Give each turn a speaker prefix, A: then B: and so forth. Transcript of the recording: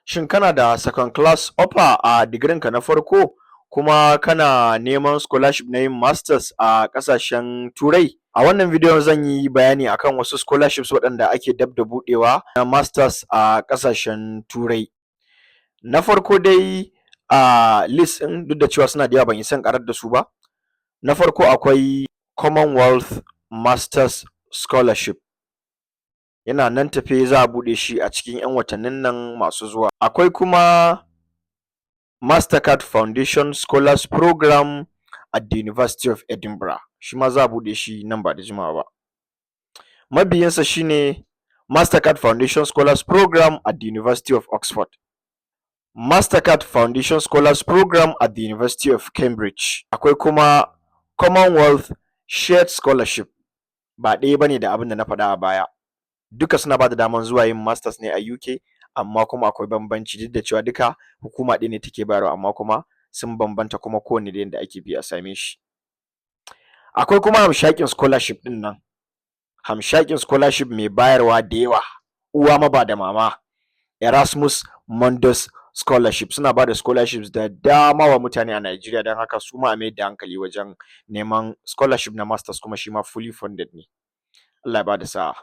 A: Shin kana da second class upper a digirinka na farko, kuma kana neman scholarship na yin masters a ƙasashen Turai? A wannan bidiyon zan yi bayani akan wasu scholarships waɗanda ake dab da buɗewa na masters a ƙasashen Turai. Na farko dai a list ɗin, duk da cewa suna da yawa, ban isa in ƙarar da su ba. Na farko akwai Commonwealth Masters Scholarship, yana nan tafe, za a buɗe shi a cikin ‘yan watannin nan masu zuwa. Akwai kuma Mastercard Foundation Scholars Program at the University of Edinburgh, shi ma za a buɗe shi nan ba da jimawa ba. Mabiyinsa shi ne Mastercard Foundation Scholars Program at the University of Oxford, Mastercard Foundation Scholars Program at the University of Cambridge. Akwai kuma Commonwealth Shared Scholarship, ba ɗaya bane da abin da na faɗa a baya. Duka suna bada daman zuwa yin masters ne a UK, amma kuma akwai bambanci. Duk da cewa duka hukuma ɗaya ne take bayarwa, amma kuma sun bambanta, kuma kowanne da yanda ake bi a same shi. Akwai kuma hamshaƙin scholarship ɗin nan, hamshaƙin scholarship mai bayarwa da yawa, uwa maba da mama, Erasmus Mundus Scholarship. Suna bada scholarships da dama wa mutane a Najeriya, don haka su ma a mayar da hankali wajen neman scholarship na masters, kuma shi ma fully funded ne. Allah ya bada sa'a.